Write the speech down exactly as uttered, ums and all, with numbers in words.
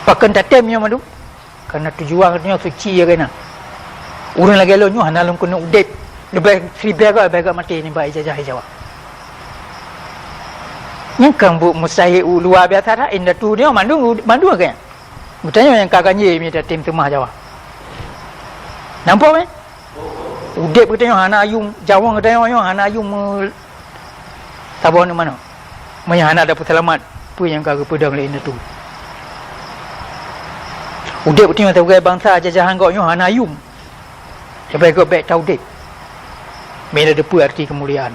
Pakon tatém nyoe mandum? Karena tujuan geutanyoe suci ya keunan. Ureuëng lagée lôn nyoe hana lôn keuneuk udeb. Leubeh siribée goe leubeh goe maté nibak ijajah Jawa. Nyang kang buet mustahil luar biasa that indatu nyoe mandum mandum keu nyan. Geutanyoe nyang ka ganjé mita tem teumah Jawa. Nampak meh? Udeb geutanyoe hana yum, jaweueng geutanyoe nyoe hana yum saboh aneuk manok. Meunyoe hana ada peuseulamat, peue nyang ka geupeudong lé indatu? Udeb geutanyoe sibagai bansa jajahan gob nyoe hana yum. Leubeh gob bék taudeb. Mita teupeue arti keumuliaan.